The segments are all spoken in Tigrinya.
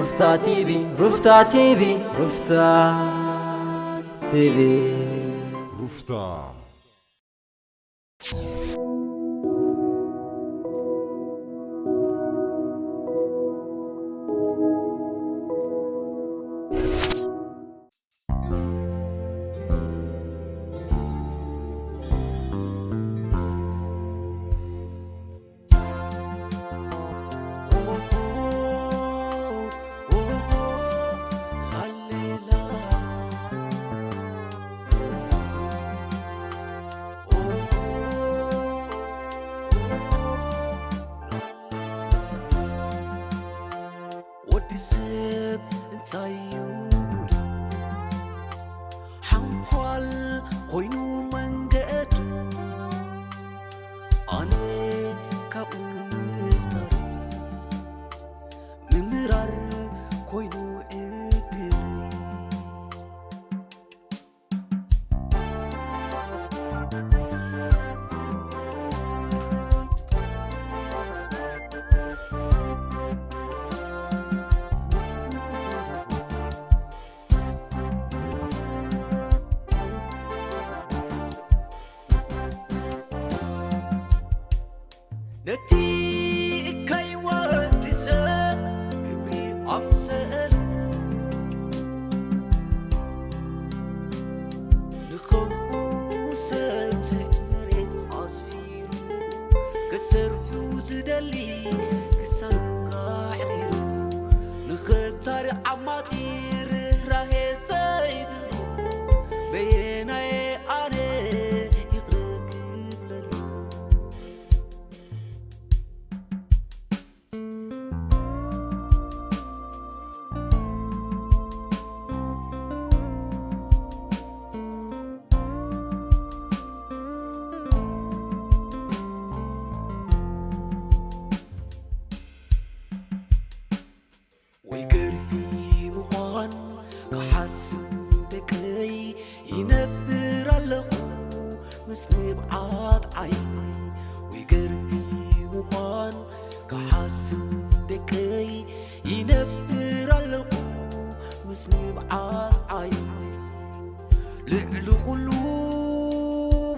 ሩፍታ ቲቪ፣ ሩፍታ ቲቪ፣ ሩፍታ ቲቪ። ሩፍታ። ወዲ ሰብ እንታይ እዩ ጉድ? ሓንኳል ኮይኑ መንገዱ፣ ኣነ ካብኡ ምፍጣር ምምራር ኮይኑ ዕድል። ነቲ እካይ ወዲ ሰብ ክብሪ ኣምሰሉ፣ ንኸምኡ ሰብ ትሕቲ መሬት ኣስፊሩ፣ ክሰርሑ ዝደሊ ክሳኑ ኣሕዲሩ፣ ንኽታሪ ዓማጺ ርህራሄ ዘይብሉ፣ በየናየ ኣነ ይቕረ ክብለሉ? ወይ ገርሂ ምዃን ክሓስብ ደቀይ ይነብር ኣለኹ ምስ ንብዓት ዓይኒ። ወይ ገርሂ ምዃን ክሓስብ ደቀይ ይነብር ኣለኹ ምስ ንብዓት ዓይኒ። ልዕሊ ኩሉ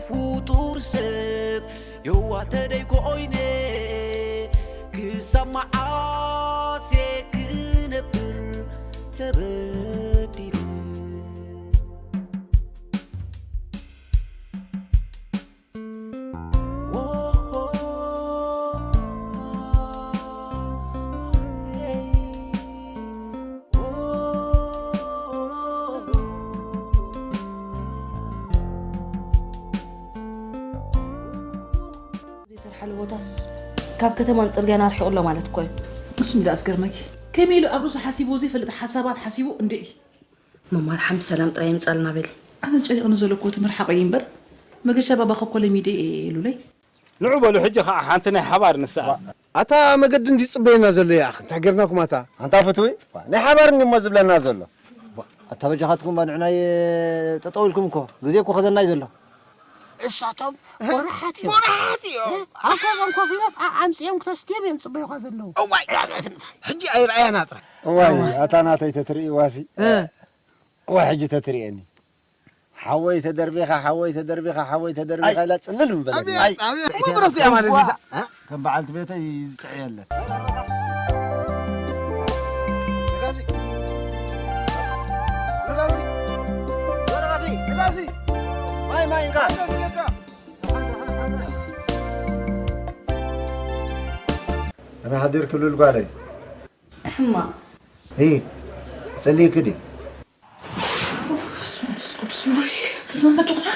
ፍጡር ሰብ የዋህ ተደይ ኮይነ ክሳብ መዓስ እየ ክነብር ተበዲለ? ዘይሰርሓሉ ቦታስ ካብ ከተማን ጽርግያን ኣርሒቑ ኣሎ ማለት እኮ እዩ። እሱ እንጃ ኣስገርመኪ። ከመይ ኢሉ ኣብ ርእሱ ሓሲብዎ ዘይፈልጥ ሓሳባት ሓሲቡ እንድዒ። መማርሓም ብሰላም ጥራይ የምጻልና በሊ። ኣነ ጨኒቕኒ ዘሎ እኮ እቲ ምርሓቕ እዩ እምበር፣ መገሻ ባባ ከኮለ ሚደ እየ ሉለይ። ንዑ በሉ ሕጂ ኸዓ ሓንቲ ናይ ሓባር ንስኣ። ኣታ መገዲ እንዲ ጽበየና ዘሎ ይኣኽ፣ እንታይ ጌርናኩም ኣታ? ኣንታ ፍትዊ፣ ናይ ሓባር እንዲሞ ዝብለና ዘሎ። ኣታ በጃኻትኩም ባ ንዕናይ ጠጠው ኢልኩም እኮ፣ ግዜ እኮ ከደና እዩ ዘሎ። እሳቶም ጎራሓት እዮም። ጎራሓት እዮም። ኣብ ገዝኦም ኮፍ ኢሎም ኣ-፣ ኣምጺኦም ክተስትዮም እዮም ዝጽበዩኻ ዘለዉ። እዋይ፣ ሕጂ ኣይረኣያና ጥራይ። እዋይ፣ ኣታ ናተይ ተትርእይዋሲ። እ። እዋይ፣ ሕጂ ተትርእየኒ። ሓወይ ተደርቢኻ፣ ሓወይ ተደርቢኻ፣ ሓወይ ተደርቢኻ ኣይ። ኢላ ጽልል ምበለት። ኣቤት፣ ኣይ። ኣቤት። እሞ ብረስቲ እያ ማለት እዛ። እ? ከም በዓልቲ ቤተይ ዝጥዕየለን። ከመይ ሓዲርኪ ሉል ጓለይ? ሕማቕ። እይ፣ ጸሊእኪ ድዩ? በስመ መንፈስ ቅዱስ ወይ፣ በስመ መንፈስ ቅዱስ።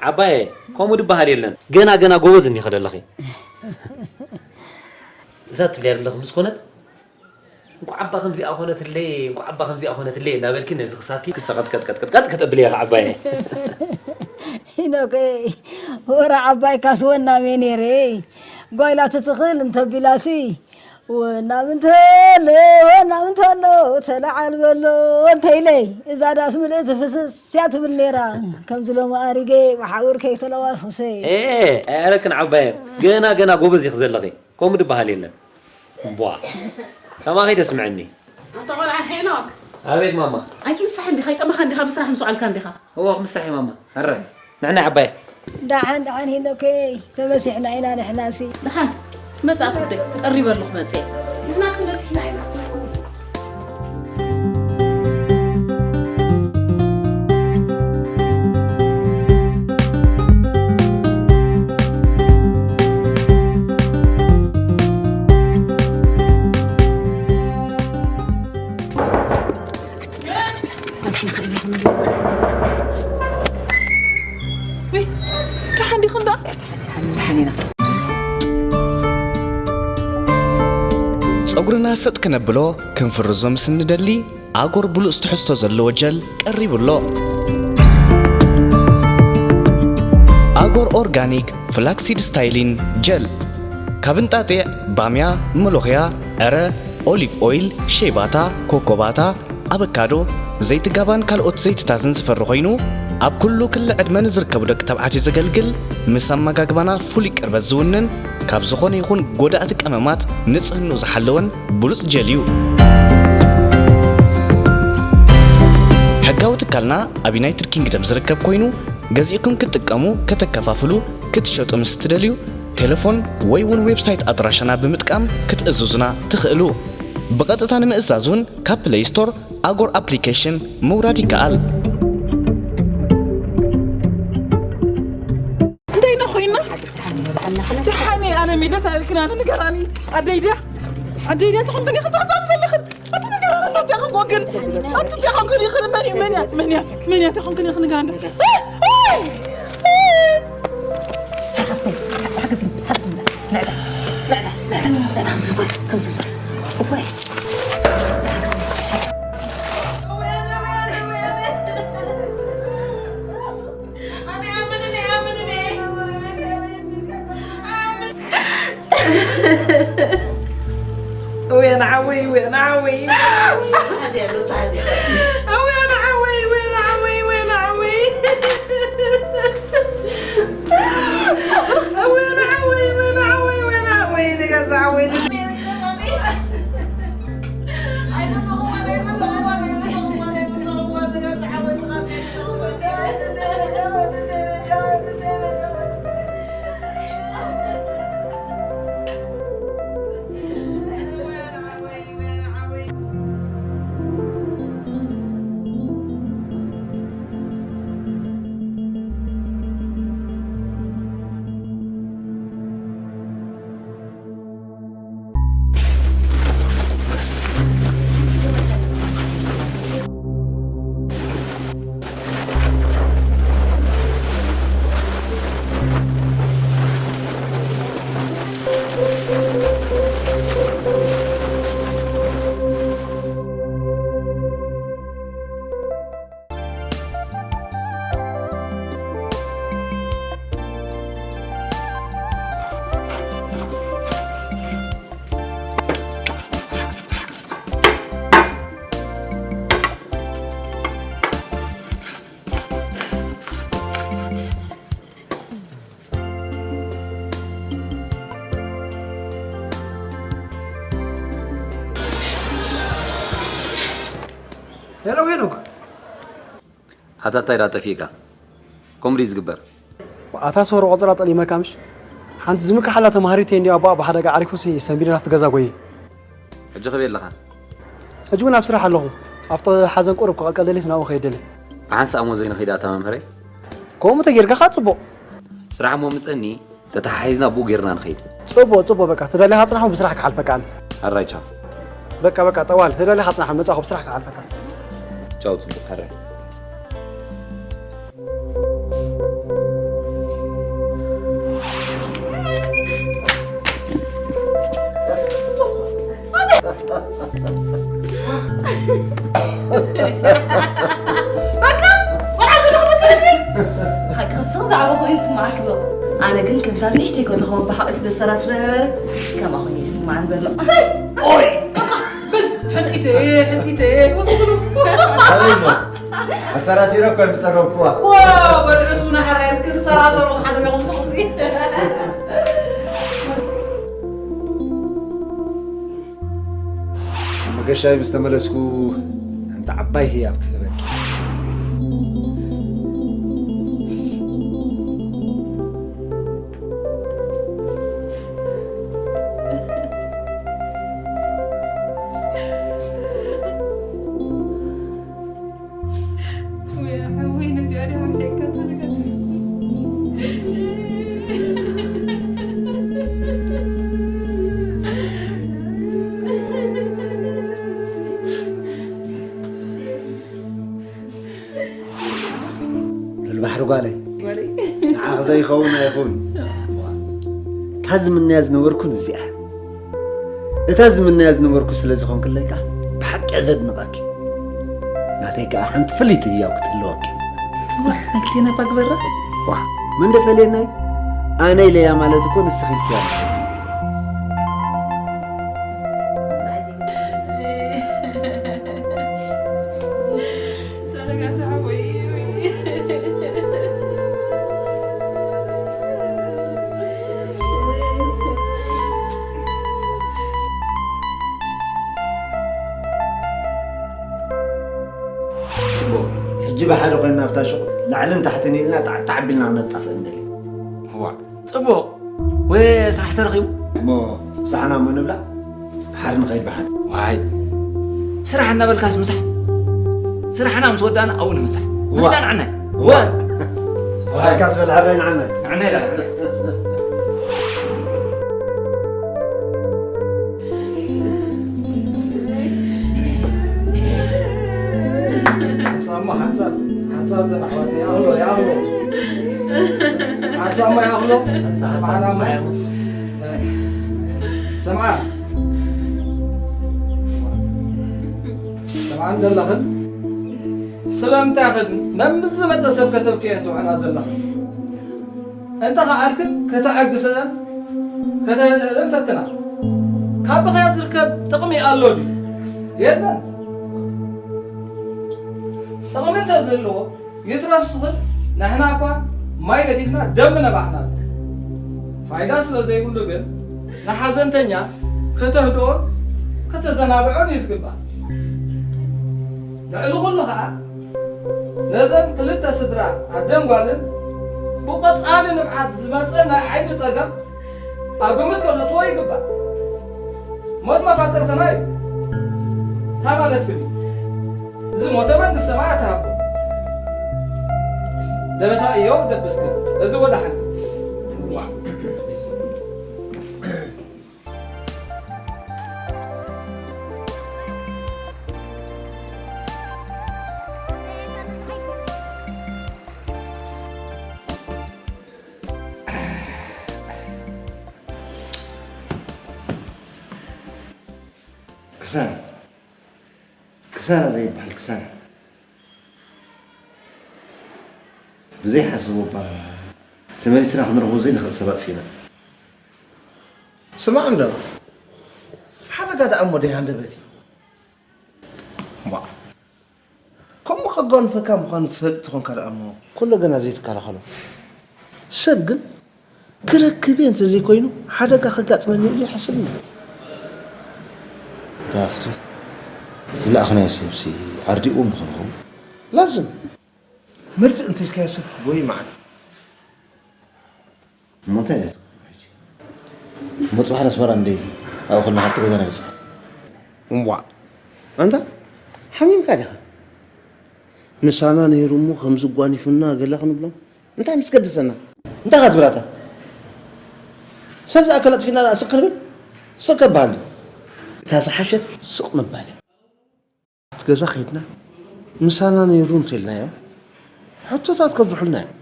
ዓባየ፣ ከምኡ ድበሃል የለን። ገና ገና ጎበዝ እንዲኺ ደለኺ። እዛ ትብልያ ዘለኺ ምስ ኮነት፣ እንኳዕ ኣባ ከምዚኣ ኮነትለይ፣ እንኳዕ ኣባ ከምዚኣ ኮነትለይ እናበልኪ ነዚ ክሳትኪ ክሰቐጥቀጥቀጥቀጥቀጥ ከተብልያ ኢኺ ዓባየ። ሂኖከይ፣ ወረ ዓባይ ካስወና ሜ ነይረ። ጓይላ ትትኽል እንተቢላሲ፣ ወናም እንተሎ፣ ወናም እንተሎ፣ ተለዓል በሎ እንተኢለይ፣ እዛ ዳስ ምልእቲ ፍስስ እያ ትብል ነይራ። ከምዚ ሎሚ ኣሪገ ብሓውር ከይተለዋስኽሰይ። ኤ፣ ኣያረክን ዓባየ፣ ገና ገና ጎበዝ ኢኺ ዘለኺ። ከምኡ ድበሃል የለን። እቧ። ከማኺ ተስምዐኒ። ኣንታ ቆልዓ ሄኖክ። ኣቤት ማማ። ኣይትምሳሕ እንዲኻ፣ ይጠመኻ እንዲኻ፣ ብስራሕ ምስ ዋዕልካ እንዲኻ። እወ፣ ክምሳሕ እየ ማማ። ኣረ፣ ንዕና ዓባየ። ደሓን፣ ደሓን ሄኖከይ፣ ተመሲሕና ኢና ንሕናሲ። ደሓን፣ መጻእኩ ደይ፣ ቀሪበ ኣለኹ መጽየ። ንሕናሲ መሲሕና ኢና። ውይ፣ ደሓን ዲኹም ደኣ? ጸጉርና ሰጥ ክነብሎ ክንፍርዞ ምስ እንደሊ፣ ኣጎር ብሉጽ ትሕዝቶ ዘለዎ ጀል ቀሪቡ ኣሎ። ኣጎር ኦርጋኒክ ፍላክሲድ ስታይሊን ጀል። ካብ እንጣጢዕ፣ ባምያ፣ መሎኽያ፣ ዕረ፣ ኦሊቭ ኦይል፣ ሸይባታ፣ ኮኮባታ፣ ኣበካዶ፣ ዘይቲ ጋባን ካልኦት ዘይትታትን ዝፈሪ ኮይኑ፣ ኣብ ኩሉ ክሊ ዕድመ ንዝርከቡ ደቂ ተባዕትዮ ዘገልግል፣ ምስ ኣመጋግባና ፍሉይ ቅርበት ዝውንን፣ ካብ ዝኾነ ይኹን ጎዳእቲ ቀመማት ንጽህንኡ ዝሓለወን ብሉጽ ጀል እዩ። ሕጋዊ ትካልና ኣብ ዩናይትድ ኪንግደም ዝርከብ ኮይኑ፣ ገዚእኩም ክትጥቀሙ፣ ከተከፋፍሉ፣ ክትሸጡ ምስ ትደልዩ፣ ቴሌፎን ወይ እውን ዌብሳይት ኣድራሻና ብምጥቃም ክትእዝዙና ትኽእሉ። ብቐጥታ ንምእዛዝ እውን ካብ ፕለይ ስቶር ኣጎር ኣፕሊኬሽን ምውራድ ይከኣል። እንታይ ኢና ኮይና? ደሓን እየ፣ ኣነ ሚደስ ኣይብልክን፣ ኣነ ንገራኒ። ኣደይ ድያ? ኣደይ ድያ? ተኾንክን ኢኽን ተኽዛኒ ዘለኽን? ኣቲ ንገራኒ፣ እንዶ እንታይ ኮንክን? ኣቲ እንታይ ኮንክን ኢኽን? መን እዩ? መን እያ? መን እያ? መን እያ? እንታይ ኮንክን ኢኽን? ንገራኒ። ሓግዝኒ፣ ሓግዝኒ። ንዕዳ፣ ንዕዳ፣ ንዕዳ፣ ንዕዳ፣ ከም ዝንበር፣ ከም ዝንበር። እወ። ወይ ንዓወይ፣ ወይ ንዓወይ። ተሓዝያ ኣሎ፣ ተሓዝያ። ወይ ንዓወይ፣ ወይ ንዓወይ፣ ወይ ንዓወይ። ወይ ንዓወይ፣ ወይ ንዓወይ፣ ወይ ንዓወይ፣ ንገዛ ዓወይ። ሄሎ ሄኖክ። ኣታ እንታይ ደኣ ጠፊእካ? ከምኡ ድዩ ዝግበር? ኣታ ሰውራ ቆጸራ ጠሊመካ ምሽ? ሓንቲ ዝምክሓላ ተማሃሪት እንድያ ኣቦኣ ብሓደጋ ዓሪፉሲ ሰንቢደ ናብቲ ገዛ ጎየ። ሕጂ ከበይ ኣለኻ? ሕጂ እውን ኣብ ስራሕ ኣለኹ። ኣብቲ ሓዘን ቁሩብ ክቐልቀለሊስ ናብኡ ከይደለ። ብሓንሳእ እሞ ዘይንኸይድ ኣታ መምህረይ? ከምኡ ተጌርካ ኸኣ ጽቡቕ። ስራሕ እሞ ምጸኒ። ተተሓሒዝና ብኡ ጌርና ንኸይድ። ጽቡቕ፣ ጽቡቕ፣ በቃ፣ ተዳሊኻ ጽናሕ፣ ብስራሕ ክሓልፈካ ኣነ። ሕራይ፣ ቻው። በቃ፣ በቃ፣ ጠዋል፣ ተዳሊኻ ጽናሕ፣ መጻኹ፣ ብስራሕ ክሓልፈካ። ቻው፣ ጽቡቕ፣ ሕራይ። ሓቂ ክስቕ ዛዕባ ኮይኑ ይስምዓኪ ኣሎ። ኣነ ግን ከምታ ንእሽተይ ከለኹ ብሓቒፍ ዘሰራስረ ነበረ፣ ከምኣ ኮይኑ ይስምዓን ዘሎ። ኦይ! ሕንጢተ፣ ሕንጢተ፣ ወስድሉ። ኣበይ እሞ? ኣሰራሲረ እኮ እዮም ዝጸገምኩዋ። ዋ፣ በልዑ ናሕራይ እስኪ ትሰራሰሩ ሓደ ይኹም ስኹምሲ። ኣብ መገሻይ ምስ ተመለስኩ፣ ሓንቲ ዓባይ ህያብ ክህበኪ። ወይ ሓወይ፣ ነዚኣ ድያ ሓቂቃ ታሪካ ስሚዕኩ? ልባሕሪ ጓለይ፣ ጓለይ። ንዓኺ ዘይኸውን ኣይኹን። እታ ዝምነያ ዝነበርኩን እዚኣ። እታ ዝምነያ ዝነበርኩ ስለ ዝኾንክለይ ከኣ ብሓቂ እየ ዘድንቐኪ። ናተይ ከኣ ሓንቲ ፍልይቲ ህያብ ክትህልወኪ። ዋህ፣ ነግቴና እባ ግበራ። ዋህ፣ መን ዶ ፈለየናይ? ኣነ ኢለያ ማለት እኮ ንስኺ ኢልክያ ማለት እዩ። ጽቡቕ። ሕጂ ብሓደ ኮይንና ኣብታ ሹቕ ላዕልን ታሕትን ኢልና ጣዕጣዕ ኣቢልና ክነጣፍእ ንደሊ። እዋ፣ ጽቡቕ። ወይ ስራሕ ተረኺቡ? እሞ ምሳሕና እሞ ንብላ። ድሓር ንኸይድ ብሓደ። ዋይ። ስራሕ እናበልካስ ምሳሕ? ስራሕና ምስ ወዳእና ኣብኡ ንምሳሕ። እዋ። ንኽዳ ንዕናይ። እዋ። እዋ። ኣልካስ በል ሕራይ ንዓናይ። ንዕናይ ኢላ። ሓንሳብ እሞ ሓንሳብ፣ ሓንሳብ ዘን ኣሕዋተይ፣ ይኣኽሎ፣ ይኣኽሎ። ሓንሳብ እሞ ይኣኽሎ። ሓንሳብ፣ ሓንሳብ ሰምዓና እሞ። ስምዓና። ሰምዓ። ሰምዓን ዘለኽን? ስለምንታይ ኽን መምዝ ዝመጸ ሰብ ከተብክየን ትውዕላ ዘለኽን? እንተ ኸኣልክን ከተዐግስአን ከተህድአን ፈትና። ካብ ብኽያት ዝርከብ ጥቕሚ ኣሎ ድዩ? የለን። ጥቕሚ እንተ ዝህልዎ ይትረፍ ስኽን ንሕና እኳ ማይ ገዲፍና ደም ምነባዕና። ፋይዳ ስለ ዘይብሉ ግን ንሓዘንተኛ ከተህድኦን ከተዘናግዖን እዩ ዝግባእ። ልዕሊ ኹሉ ኸኣ ነዘን ክልተ ስድራ ኣደን ጓልን ብቐጻሊ ንብዓት ዝመጸ ናይ ዓይኒ ጸገም ኣብ ግምት ከነእትዎ ይግባእ። ሞት መፋጠርትና እዩ። እንታይ ማለት ግን እዩ? ዝሞተ መንግስተ ሰማያት ይሃቦ። ደበሳ እዮብ ደበስከ። እዚ ወደ ሓንቲ። ክሳራ፣ ክሳራ ዘይበሃል ክሳራ። ብዘይሓስቦ እባ ተመሊስና ክንረኽቦ ዘይንኽእል ሰብ ኣጥፊእና። ስማዕ እንዶ፣ ሓደጋ ደኣ እሞ ደይ ሃንደበት እዩ። እምቧእ። ከምኡ ከጓንፈካ ምዃኑ ትፈልጥ ተኾንካ ደኣ እሞ፣ ኩሉ ገና ዘይትከላኸሎ። ሰብ ግን ክረክብ እየ እንተዘይኮይኑ፣ ሓደጋ ከጋጥመኒ ኢሉ ይሓስብ እሞ። እታ ሃፍቱ ዝለኣኽናዮ ሰብሲ ኣርዲእዎም ዶ ክንኸውን? ላዝም። መርድእ እንተልካዮ ሰብ ክጎይ መዓት። እሞ እንታይ ኢለ ትገብሮ ሕጂ? እሞ ጽባሕ ንኣስመራ እንድየ ኣብኡ ከለና ሓንቲ ገዛ ነብጽሕ። እምቧእ። ኣንታ ሓሚምካ ዲኻ? ምሳና ነይሩ እሞ ከምዚ ጓኒፉና ገለ ክንብሎ እንታይ ምስ ገደሰና? እንታይ ኢኻ ትብል ኣታ? ሰብ ዝኣከል ኣጥፊእና ደኣ ስቕ ክንብል? ስቕ ከበሃል ድዩ? እታ ዝሓሸት ስቕ ምባል እያ። ኣብቲ ገዛ ከይድና ምሳና ነይሩ እንተኢልናዮ፣ ሕቶታት ከብዝሑልና እዮም።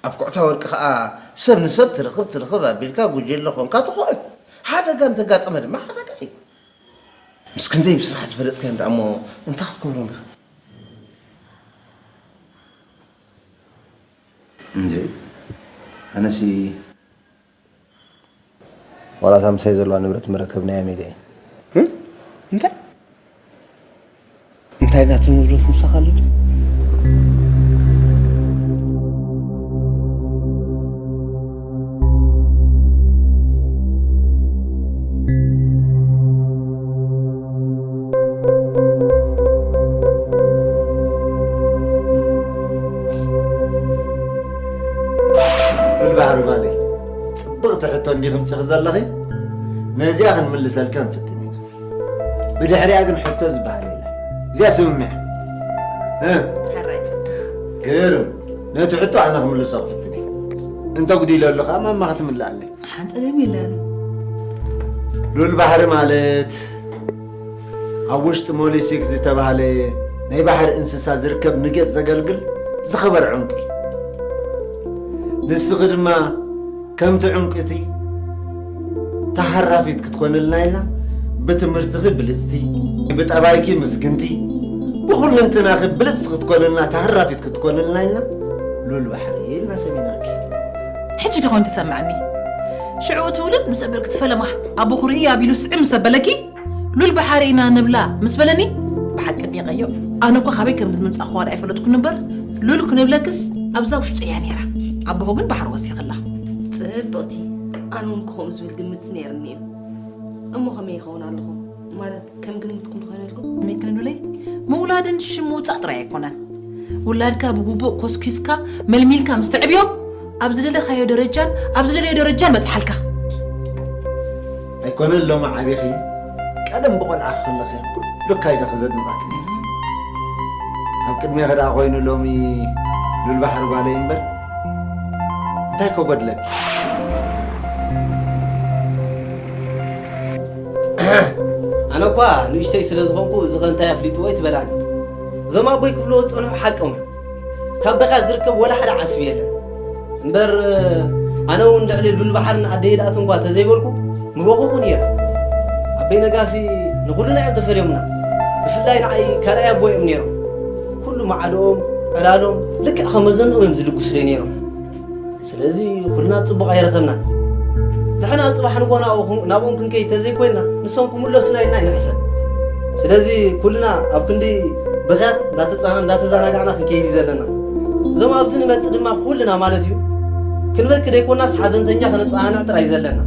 ኣብ ኩዕታ ወርቂ ኸኣ ሰብ ንሰብ ትርኽብ ትርኽብ ኣቢልካ ጉጅለ ኾንካ ትኹዕት። ሓደጋ እንተጋጠመ ድማ ሓደጋ እዩ። ምስ ክንደይ ብስራሕ ዝፈለጥካዮም ደኣ እሞ እንታይ ክትገብሮም ኢኻ? እንጂ ኣነሲ ዋላ እታ ምሳይ ዘለዋ ንብረት መረከብናያ ኢለ እየ። እንታይ እንታይ ናቱ ንብረት ምሳኻ ኣሎ ድዩ? ሉል ባህሪ ጓለይ፣ ፅብቕቲ ሕቶ እንዲ ክምፅኺ ዘለኺ፣ ነዚኣ ክንምልሰልካ ንፍትን ኢና። ብድሕሪኣ ግን ሕቶ ዝበሃል የለን። እዚኣ ስምምዕ። እ? ሕራይ። ግርም። ነቲ ሕቶ ኣነ ክምልሶ ክፍትን እየ። እንተ ጉዲለ ኣሎ ከዓ ማማ ክትምልኣለይ። ሓን ጸገም የለን። ሉል ባሕሪ ማለት ኣብ ውሽጢ ሞሊሲክ ዝተባህለ ናይ ባሕሪ እንስሳ ዝርከብ ንገጽ ዘገልግል ዝኸበረ ዕንቁ እዩ። ንስኺ ድማ ከምቲ ዕንቁ እቲ ተሃራፊት ክትኮንልና ኢልና ብትምህርትኺ ብልጽቲ፣ ብጠባይኪ ምስግንቲ፣ ብኹልንትናኺ ብልጽቲ ክትኮንልና ተሃራፊት ክትኮንልና ኢልና ሉል ባሕሪ ኢልና ሰሚናኪ። ሕጂ ዶ ኾን ተሰማዕኒ? ሽዑ እቲ ውሉድ ምስ ኣበልክቲ ፈለማ ኣቦኹ ርእይ ኣቢሉ ስዒ ምስ ኣበለኪ ሉል ባሕሪ ኢና ንብላ ምስ በለኒ ብሓቂ ዲቐዮ። ኣነ እኳ ካበይ ከም ዝምጻእኹ ዋላ ኣይፈለጥኩን እምበር ሉል ክንብለክስ ኣብዛ ውሽጢ እያ ነይራ። ኣቦኹ ግን ባሕሪ ወሲኽላ። ጽብቕቲ ኣነ እውን ክኸም ዝብል ግምት ነይርኒ እዩ። እሞ ከመይ ይኸውን ኣለኹ ማለት ከም ግምትኩም ዝኾነልኩም ከመይ ክንብለይ ምውላድን ሽም ምውፃእ ጥራይ ኣይኮነን። ውላድካ ብግቡእ ኮስኪስካ መልሚልካ ምስ ተዕብዮ ኣብ ዝደለኻዮ ደረጃን ኣብ ዝደለዮ ደረጃን በፅሓልካ። ኣይኮነን ሎሚ ዓቢኺ ቀደም ብቆልዓ ከለኺ ኩሉ ካይዳኺ ዘድንቐኪ ነይረ። ኣብ ቅድሜኺ ደኣ ኮይኑ ሎሚ ሉል ባሕሪ ጓለይ እምበር እንታይ ከጎድለኪ? ኣነ እኳ ንእሽተይ ስለ ዝኾንኩ እዚ ኸ እንታይ ኣፍሊጥዎ ኣይትበላኒ። እዞም ኣቦይ ክብልዎ ዝጸንሑ ሓቆም እዮም። ካብ በኻ ዝርከብ ወላ ሓደ ዓስቢ የለን። እምበር ኣነ እውን ልዕሊ ሉል ባሕርን ኣደይ ዳእት እንኳ ተዘይበልኩ ምበኹኹ ነይረ። ኣበይ ነጋሲ ንኹልና እዮም ተፈልዮምና። ብፍላይ ንዓይ ካልኣይ ኣቦ እዮም ነይሮም። ኩሉ ማዕዶኦም፣ ዕላሎም ልክዕ ከመዘንኦም እዮም ዝልግሱለይ ነይሮም። ስለዚ ኩልና ጽቡቕ ኣይረኸብናን። ንሕና ጽባሕ ንጎ ናብኡ- ናብኦም ክንከይድ ተዘይኮይንና ንሶም ክምለሱና ኢልና ኣይንሕሰብ። ስለዚ ኩልና ኣብ ክንዲ ብኽያት እንዳተጻና- እንዳተዘናጋዕና ክንከይድ እዩ ዘለና። እዞም ኣብዚ ንመጽእ ድማ ኩልና ማለት እዩ ክንበኪ ደይኮናስ ሓዘንተኛ ከነጸናንዕ ጥራይ እዩ ዘለና።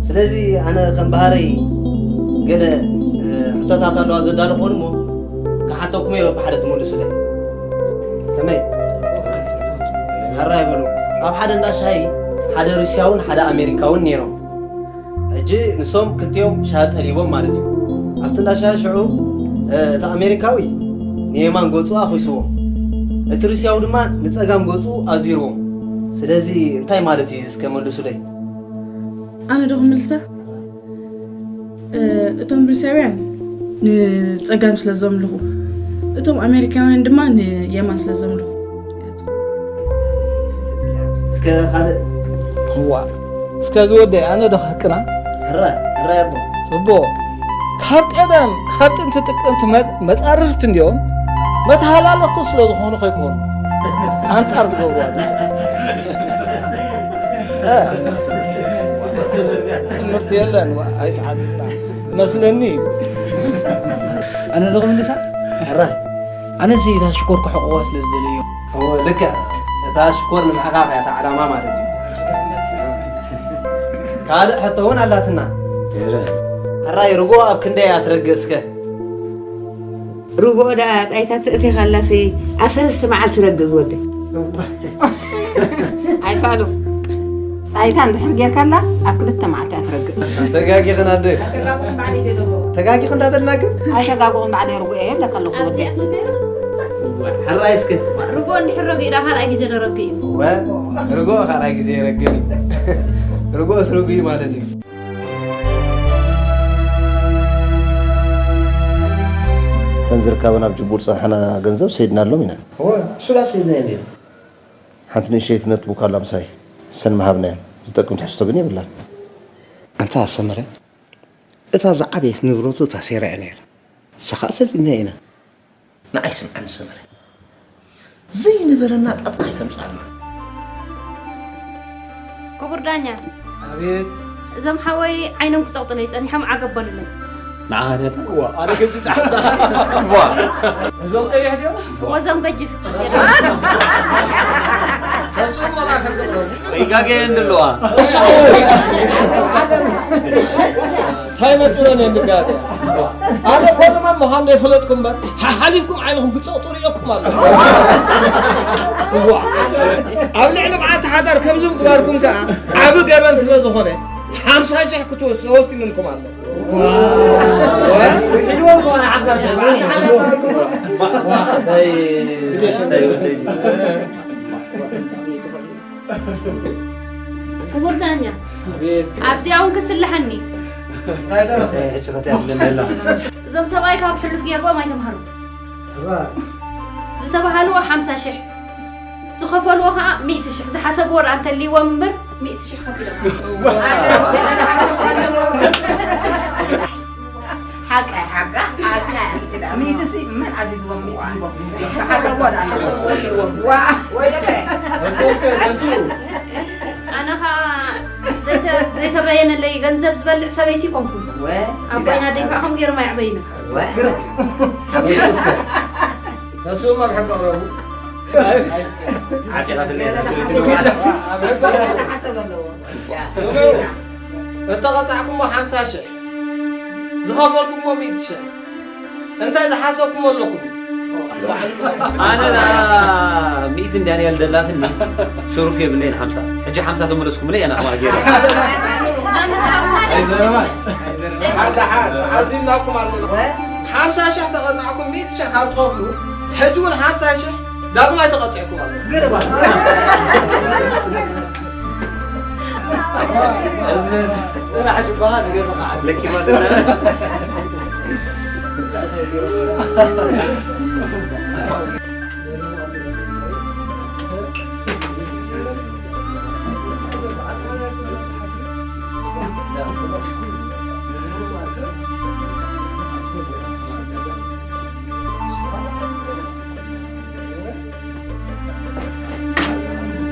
ስለዚ ኣነ ከም ባህረይ ገለ እ፣ ሕቶታት ኣለዋ ዘዳለኹወን እሞ ክሓተኩም እየ በብሓደ ትመልሱለይ። ከመይ? ሕራይ በሉ። ኣብ ሓደ እንዳ ሻሂ ሓደ ሩስያውን ሓደ ኣሜሪካውን ነይሮም። ሕጂ ንሶም ክልቲኦም ሻሂ ጠሊቦም ማለት እዩ። ኣብቲ እንዳ ሻሂ ሽዑ እ፣ እቲ ኣሜሪካዊ ንየማን ገጹ ኣኺስዎ፣ እቲ ሩስያዊ ድማ ንጸጋም ገጹ ኣዚርዎ። ስለዚ እንታይ ማለት እዩ እስከ መልሱለይ። ኣነ ዶ ክምልሳ? እ፣ እቶም ሩስያውያን ንጸጋም ስለ ዘምልኹ፣ እቶም ኣሜሪካውያን ድማ ንየማን ስለ ዘምልኹ። እስከ ካልእ እዋ እስከ ዝወደይ ኣነ ዶ ክሕቅና? ሕራይ ሕራይ ኣቦ ጽቡቕ ካብ ቀደም ካብ ጥንቲ ጥቅምቲ መ- መጻርርቲ እንዲዮም መተሃላለኽቲ ስለ ዝኾኑ ከይኮኑ ኣንጻር ዝገብሩ ኣለዉ። እ፣ ትምህርቲ የለን ዋ፣ ኣይተሓዝና መስለኒ እዩ። ኣነ ዶ ክምልሳ? ሕራይ ኣነሲ እታ ሽኮር ክሕቕዋ ስለ ዝደለዮ እወ ልክዕ እታ ሽኮር ንምሕቓቕ እያ እታ ዕላማ ማለት እዩ። ካልእ ሕቶ እውን ኣላትና። ሕራይ ርጎ ኣብ ክንደይ እያ ትረግእ እስከ? ርግኦ ደኣ ጣይታ ትእቴኻላሲ ኣብ ሰለስተ መዓልቲ ረግእ ዝወደ ኣይፋሉ ጣይታ እንድሕር ጌርካላ ኣብ ክልተ መዓልቲ እያ ትረግእ። ተጋጊኽን ኣደ። ተጋጊኽ እንዳበልና ግን። ኣይተጋግኹን ባዕለይ ርጉኦ እየ ይብለካ ኣለኹ ወደይ። ሕራይ እስከ። ርግኦ እንድሕር ረጊእና ካልኣይ ግዜ ንረግእ እዩ። እወ ርግኦ ካልኣይ ግዜ ይረግእ እዩ። ርግኦስ ርጉእ እዩ ማለት እዩ። እተን ዝርካበን ኣብ ጅቡር ዝጸንሓና ገንዘብ ሰይድናሎም ኢና። እወ እሱ ዳስ ሂብናዮ ነይሩ። ሓንቲ ንእሸት ኖትቡክ ኣላ ምሳይ። ንሰን ምሃብናዮ። ዝጠቅም ትሕዝቶ ግን የብላን። ኣንታ ኣሰመረ፣ እታ ዝዓበየት ንብረቱ እታ ሴራ እያ ነይራ። ንሳ ኸኣ ሰዲድናያ ኢና። ንዓይ ስምዓኒ ሰመረ። ዘይነበረና ጣጣ ኣይተምጽኣልና። ክቡር ዳኛ፣ ኣቤት። እዞም ሓወይ ዓይኖም ክጸቕጡለይ ጸኒሖም ዓገብ በሉለይ። ንዓኻ ዲያ? እዋ፣ ኣነ ገዚእ ዋ። እዞም ቀይሕ ድዮም? እወ፣ እዞም ገጅፍ። እሱ መላክ እንደሎ። ይጋገ እንደለዋ እንታይ መጽሎን እንጋገ? ኣነ ኮርማን ምዃን ዘይፈለጥኩም እምበር፣ ሓሓሊፍኩም ዓይንኹም ክጸቕጡ ርእየኩም ኣሎ። እዋ። ኣብ ልዕሊ በዓልቲ ሓዳር ከምዚ ምግባርኩም ከኣ ዓቢ ገበን ስለ ዝኾነ፣ ሓምሳ ሽሕ ክትወስዱ ተወሲኑልኩም ኣሎ። ሒድዎም ከሆነ ሓምሳ ሽሕ በዓል ክቡር ዳኛ፣ ኣብዚኣ እውን ክስልሐኒ። እዞም ሰብኣይ ካብ ሕሉፍ ጌግኦም ኣይተምሃሩ። ዝተባሃልዎ ሓምሳ ሽሕ፣ ዝኸፈልዎ ከዓ ሚእቲ ሽሕ። ዝሓሰብዎ ደኣ እንተልይዎም እምበር፣ ሚእቲ ሽሕ ከፊሎም። ሓቃ ሓቃ ሓቃ ሚእቲ ሲ መን ኣዚዝዎም ሚእቲ ሂቦም ሓሰብዎ ደኣ ሓሰብዎ ኣለዎም ዋ ወይለከ ኣነ ኸዓ ዘይተ- ዘይተበየነለይ ገንዘብ ዝበልዕ ሰበይቲ ኮንኩ። ኣቦይና ኣደይ ከዓ ከምኡ ገይሮም ኣየዕበዩና። ተስኡ ኣብ ሕጊ ቅረቡ። ሓሰብ ኣለዎ። እተቐጻዕኩሞ ሓምሳ ሽሕ፣ ዝኸፈልኩሞ ሚእቲ ሽሕ፣ እንታይ ዝሓሰብኩሞ ኣለኩም? ኣነ ደኣ ሚእቲ እንድያ ነያ ልደላትኒ፣ ሽሩፍ የብለይን ሓምሳ። ሕጂ ሓምሳ ተመለስኩምለይ፣ ኣነ ከማን ገይረ። ዓዚብናኩም ኣለና። ሓምሳ ሽሕ ተቐጻዕኩም ሚእቲ ሽሕ ካብ ትኸፍሉ፣ ሕጂ እውን ሓምሳ ሽሕ ዳግማይ ተቐጺዕኩም ኣለኹም።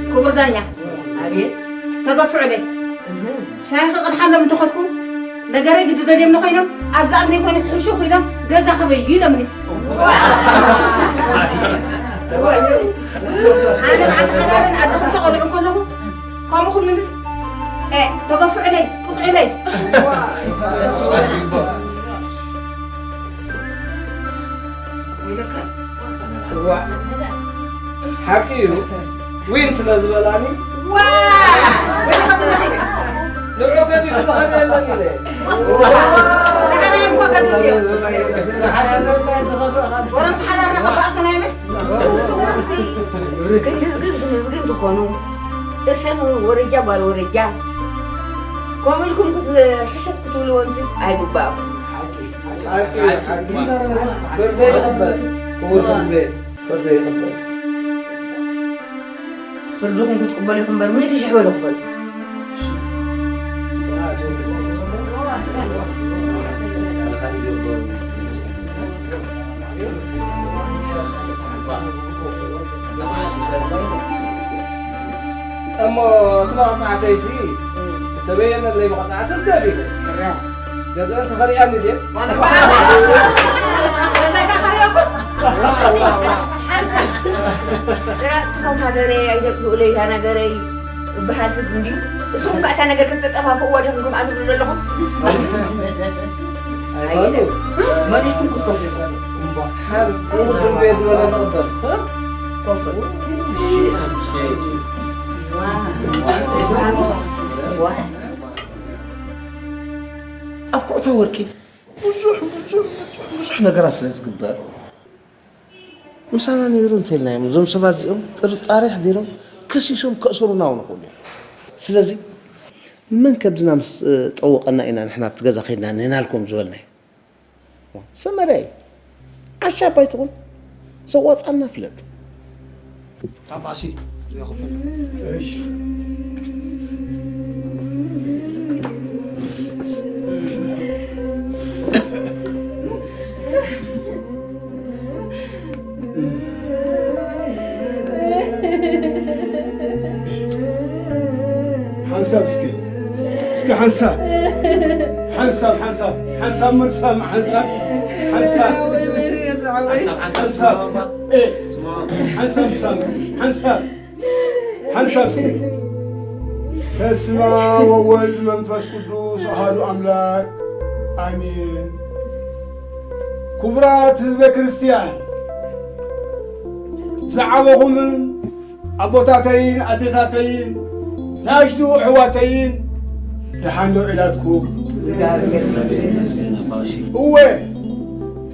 ክቡር ዳኛ፣ ኣቤት። ተገፍዑለይ። ሻሂ ክቕድሓሎም እንተኸድኩ፣ ነገረይ ግዲ ደልዮምኒ ኮይኖም፣ ኣብዛ እዝነይ ኮይኑ ሕሹኽ ኢሎም፣ ገዛ ክበዩ ኢሎምኒ። እወ። ኣነ በዓልቲ ሓዳርን ኣደ ክልተ ቆልዑ ከለኹ፣ ከምኡ ክብሉኒ፣ ኤ፣ ተገፍዑለይ፣ ቅፅዑለይ። ወይለካ። እዋ፣ ሓቂ እዩ። ዊን ስለ ዝበላኒ ዋ! ንዑ ገዲፉ ዝኸደ የለን ኢለ። ንዓና እዮም እኮ ከድት እዮም። ጎረምሳ ሓዳርና ከባእሱና እዮም። ክንድዝግን ክንዝግን ትኾኑ። እሰን ወረጃ ጓል ወረጃ። ከምኡ ኢልኩም ክትሕሹኽ ክትብልዎንሲ ኣይግባእኩም። ሓቂ፣ ሓቂ። ፍርደይ ይቕበል። ክቡር ፍርዲ ቤት፣ ፍርደይ ይቕበል። ፍርድኹም ክትቅበሉ ኢኹም እምበር፣ ሚእቲ ሽሕ በሉ ክፈሉ። እሞ እቲ መቕጻዕተይሲ፣ ዝተበየነለይ መቕጻዕቲ ስገብ ኢለ። ገዝአን ክኸሪኣኒ ድየን? ገዛካ ከሪኦኩም? ራእትኸው ሃገረይ ኣይተጥፍኡለይ እታ ነገረይ እበሃል ስብ እንድዩ። እስኹም ከ እታ ነገር ከተጠፋፍእዋ ዲኹም ከምኣ ትብሉ ዘለኹም? ኣይፋሉ። መሊስኩም ክትከፍሉ። እምበሓር፣ ክቡር ፍርድ ቤት ዝበሎ ንቕበል። ኮፈል። ኣብ ኩዕታ ወርቂ ብዙሕ ብዙሕ ብዙሕ ብዙሕ ነገራት ስለ ዝግበር፣ ምሳና ነይሩ እንተኢልናዮም፣ እዞም ሰባት እዚኦም ጥርጣሬ ኣሕዲሮም ከሲሶም ከእስሩና እውን ይኽእሉ እዮም። ስለዚ መን ከብድና ምስ ጠወቐና ኢና ንሕና ኣብቲ ገዛ ከይድና ንህናልኩም ዝበልናዮ። ሰመረ ዓሻ ኣባይ ትኹን፣ ዘዋፃና ፍለጥ። ካባሲ ዘይኽፍል። እስኪ፣ እስኪ ሓንሳብ፣ ሓንሳብ፣ ሓንሳብ፣ ሓንሳብ መልሳም፣ ሓንሳብ፣ ሓንሳብ፣ ሓንሳብ፣ ሓንሳብ፣ እ፣ ሓንሳብ፣ ሓንሳብ፣ ሓንሳብ፣ ሓንሳብ እስኪ። በስመ አብ ወወልድ መንፈስ ቅዱስ አሐዱ አምላክ አሜን። ክቡራት ህዝበ ክርስቲያን፣ ዝዓበኹምን ኣቦታተይን ኣዴታተይን፣ ንኣሽቱ ኣሕዋተይን፣ ደሓን ዶ ዒላትኩም? እወ፣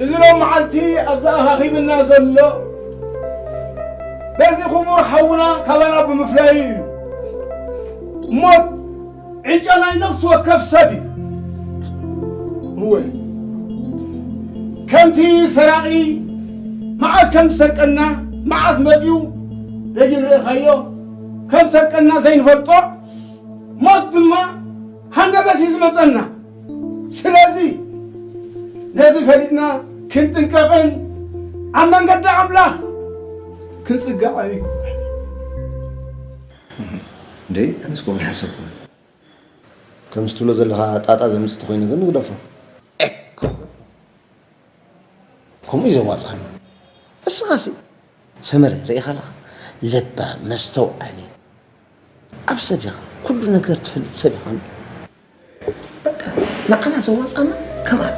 እዚ ሎም መዓልቲ ኣብዚ ኣኻኺብና ዘሎ፣ በዚ ክቡር ሓውና ካባና ብምፍላዩ እዩ። እሞ ዕጫ ናይ ነፍሲ ወከፍ ሰብ እዩ። እወ፣ ከምቲ ሰራቒ መዓስ ከም ዝሰርቀና፣ መዓስ መጺኡ ደጊም ርኢኻዮ፣ ከም ሰርቀና ዘይንፈልጦ፣ ሞት ድማ ሃንደበት እዩ ዝመጸና። ስለዚ ነዚ ፈሊጥና ክንጥንቀቕን ኣብ መንገዲ ኣምላኽ ክንጽጋዕን ይግባእ። ደይ ኣነስ ከምኡ ይሓሰብኩ። ከምዚ ትብሎ ዘለኻ ጣጣ ዘምጽእ ተኾይኑ ግን ንግደፎ። ኤኮ። ከምኡ እዩ ዘዋጽኣና። እስኻሲ ሰመረ ርኢኻ ኣለኻ? ለባም፣ መስተውዓሊ፣ ኣብ ሰብ ኢኻ ኩሉ ነገር ትፈልጥ ሰብ ኢኻ። በቃ ንዓና ዘዋጽኣና ከምኣት።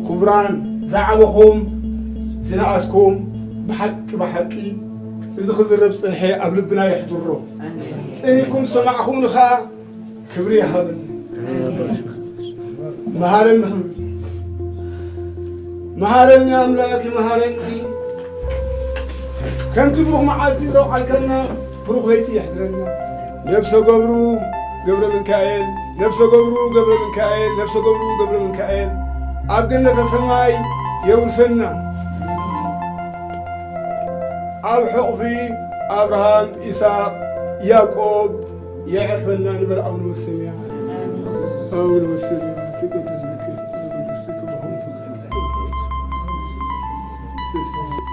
ክቡራን ዝዓበኹም ዝነኣስኩም፣ ብሓቂ ብሓቂ እዚ ክዝረብ ጽንሐ ኣብ ልብና የሕድሮ። ጽን ኢልኩም ዝሰማዕኹምኒ ኸኣ ክብሪ ይሃበኒ። መሃረኒ፣ መሃረኒ ኣምላክ፣ መሃረኒ። ከምቲ ብሩኽ መዓልቲ ዘውዓልከና ብሩኽ ለይቲ የሕድረና። ነብሰ ገብሩ ገብረ ምንካኤል፣ ነብሰ ገብሩ ገብረ ምንካኤል፣ ነብሰ ገብሩ ገብረ ምንካኤል ኣብ ገነተ ሰማይ የውርሰና። ኣብ ሕቑፊ ኣብርሃም፣ ይስሐቅ፣ ያዕቆብ የዕርፈና ንበል ኣቡነ ወሰማያት። ኣቡነ ወሰማያት ይትቀደስ ስምከ ወትምጻእ መንግስትከ ወይኩን ፈቃድከ በከመ በሰማይ።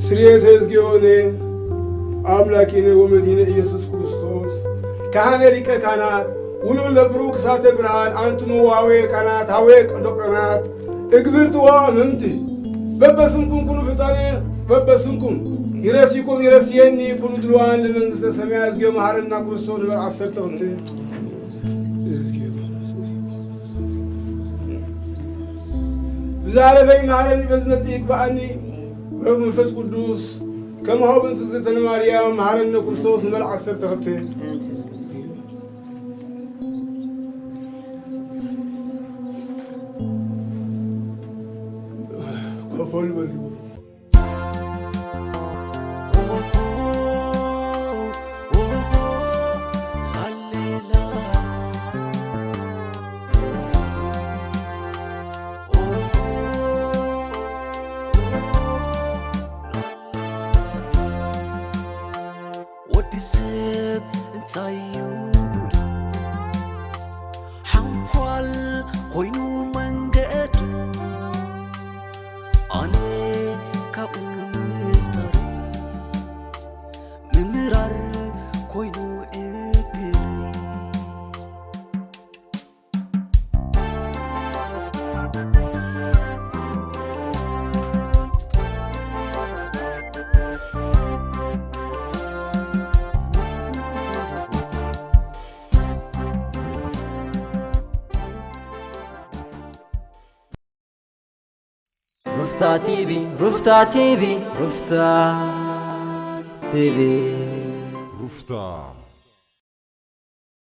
ስርየተ እግዚኦነ አምላኪነ ወመድኃኒነ ኢየሱስ ክርስቶስ ካህነ ሊቀ ካህናት ውሉድ ለብሩክ እሳተ ብርሃን አንትሙ ወአቡየ ካህናት አቡየ ቀዶ ካህናት እግብርትዋ ምምቲ በበስምኩም ኩኑ ፍጣነ በበስምኩም ይረሲኩም ይረስየኒ ኩኑ ድልዋን ለመንግስተ ሰማያት። እግዚኦ መሐረና ክርስቶስ ንበር ዓሰርተ ክልተ። ብዛዕባ ይመሃረኒ በዝመጽእ ይግብኣኒ። ወመንፈስ ቅዱስ ከመ ሆብን ትዝተነ ማርያም መሃረነ ክርስቶስ ንበል ዓሰርተ ክልተ። ኮፈል በሉ። ወዲ ሰብ እንታይ እዩ ሓንኳል ኮይኑ መንገዱ ኣነ ካብኡ ምፍጣር ምምራር ኮይኑ ዕድል ሩፍታ ቲቪ ሩፍታ ቲቪ ሩፍታ ቲቪ ሩፍታ